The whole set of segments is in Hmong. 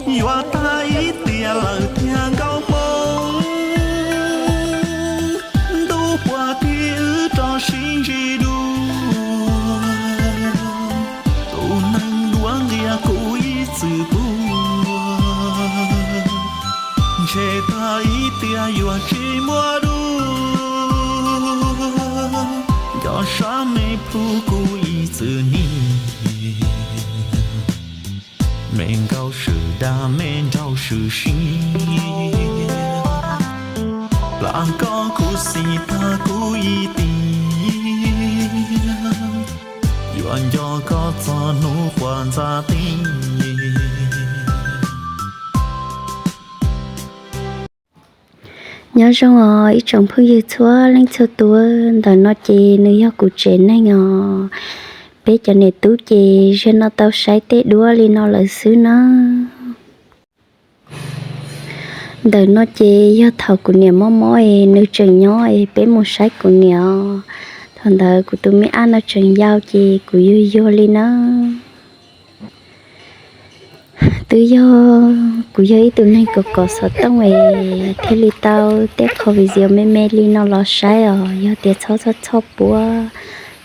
Yuav tag ib tiam lawm thiab nkauj Hmoob, ntuj puag tim wb rov sib ntsib dua. Tus neeg duab nqia kuv ib txwm puag, ntshe tag ib tiam yuav tsis muaj dua. Cov sab me plhu kuv ib txwm nias, me nkauj swm dag me nraug swm siab. Plam koj khuv xim tag kuv ib tiam, yuav nco koj txog hnub quas ntxa teb. Nyob zoo os ib tsoom phooj ywg txhua leej txhua tus, ntawm no ces nws yog kuv tsev neeg os. Peb cov niam tub ces zaum no tau saib tej duab li no lawm xwb na. Ntawm no ces yog thaum kuv niam mob mob es nws tseem nyob es peb mus saib kuv niam os. Thaum ntawd kuv tus me ab no tseem yau ces kuv yuag yuag li na. Twb yog kuv yog ib tug neeg kom kom xov tooj es thiaj li tau tej qho video me me li no los saib os. Yog tias txhob txhob txhob puab,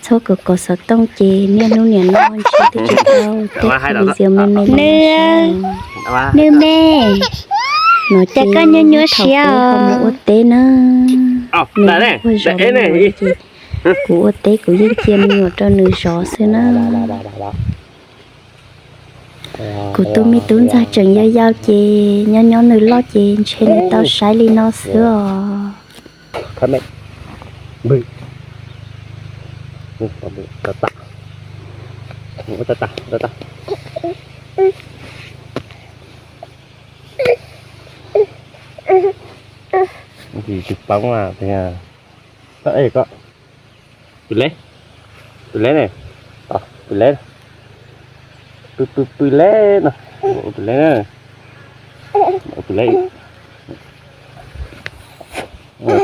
txhob kom kom xov tooj ces niaj hnub niam no ntshe twb tsis tau tej qho video me me li no. Nws me, no ces koj nyuaj nyuaj siab os. Ua teb na, nws ua zov me nyuam ces kuv ua teb kuv yeej cia me nyuam rau nws zov xwb na. Kuv tus me tub ntxawg tseem yau yau ces nyob nyob nws loj ces ntshe nws tau saib li no xwb os. Tus poob, pw le, pw le ne, pw le, pw pw pw le no, pw le, pw le, pw le.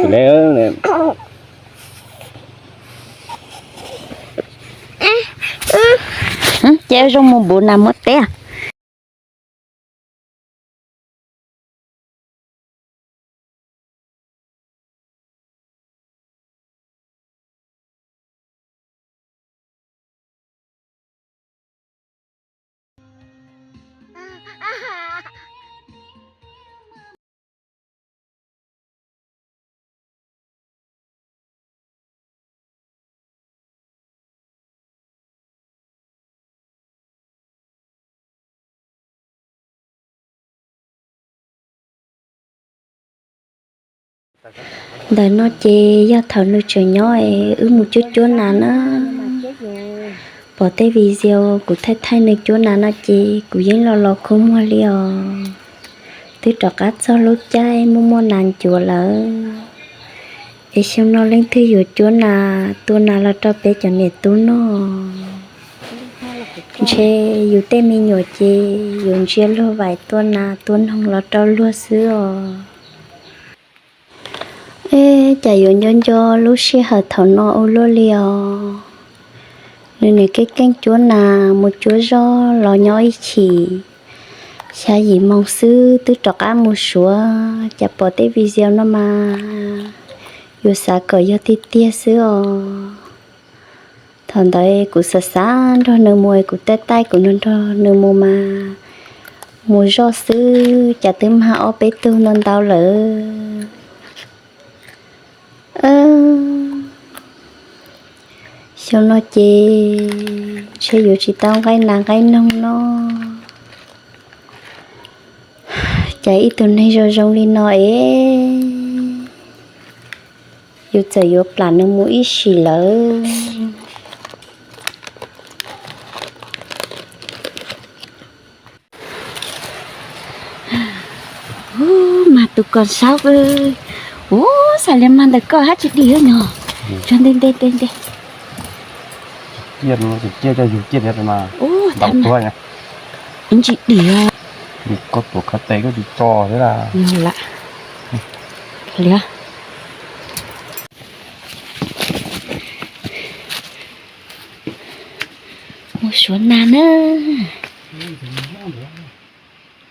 Ces zoo mus npuv nas muab teb. Ntawm no ces yog thaum nws tseem nyob es wb mus cuab cuab nas na. Pom tej video kuv thaij thaij nws cuab nas no ces kuv yeej los los kua muag li os. Twb rov qab txog lub caij muaj muaj nas ncuav lawm. Es xyoo no leej twg yuav cuab nas tua nas los rau peb cov niam tub noj. Ntshe yus tej me nyuam ces yuav ntsia luag vaim tua nas tua noog los rau luag xwb os. Es cas yuav nco nco lub sij hawm thaum no ua luaj li os. Nws niam keej keej cuab nas mus cuab zoj los nyob ib chim, xya yim moos xwb twb rov qab mus suav. Cas pom tej video no mas yuav xav kom yog tiag tiag xwb os. Thaum ntawd kuv xav xav nrog nws mus, kuv taij taij kuv nrog nws mus mas mus zoj xwb cas twb mag ob peb tug ntau ntau lawm. Xyoo no ces ntshe yuav tsis tau nqaij nas nqaij noog no. Cas ib tug neeg zoo zoo li no es yus txawm yuav plam nws mus ib sim lawm. Ub, mas tus kos saub, ub, xav li mas ntawm koj hab tsis dim no. Tso nte nte nte nte. Ciaj no, ciaj coj yug ciaj thiab mas. Ub, ntau tuag. Ib ntsis dim. Koj tuav khawv tes koj tsis tso thiab la. Li. Mus suav nas na.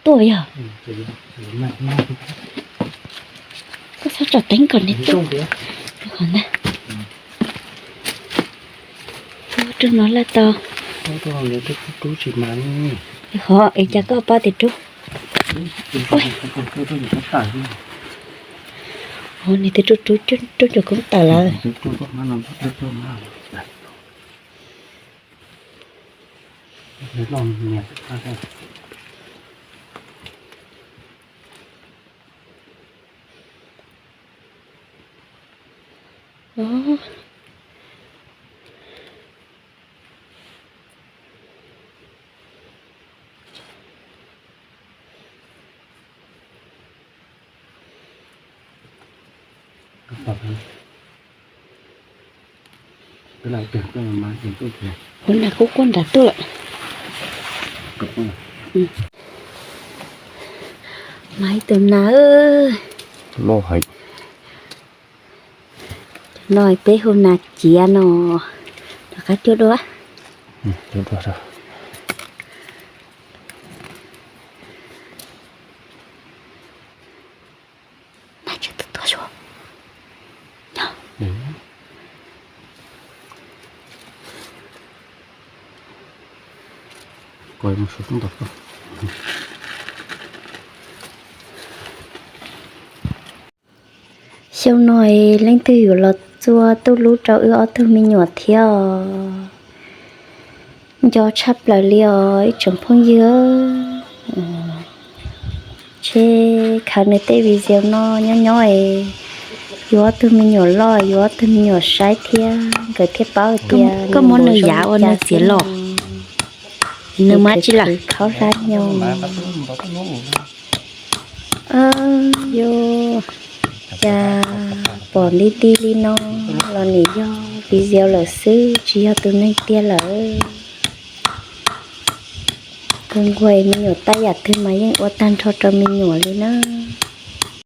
Ua yog, koj txhob tsom teeb kom nws tuaj. Qhov na, rub no laj tau. Qhov es cas koj pab tias rub. Nws twb rub rub rub rau koob tawm lawm. Kuv nas kuj quaj nrad tuaj lawm. Mas ib tug nas loj heev. No peb hu nas ciav no, rov qab cuag dua. Xyoo no leej twg yuav los txua tuj lub rau wb ob tug me nyuam thiab os. Nco tshaj plaws li os ib tsoom phooj ywg. Tseb khaws nws tej video no nyob nyob es yus ob tug me nyuam loj, yus ob tug me nyuam saib thiab nkawd thiaj paub hais tias koj muab nws yav ua nws txiav los, nws muab tsis lam khaub hlab nyo. Yus cas pom nti nti li no los nim yog video lawm xwb, tsis yog tus neeg tiag lawm. Kawg nkaus me nyuam tab yam twg mas yeej ua tag nrho rau me nyuam li na.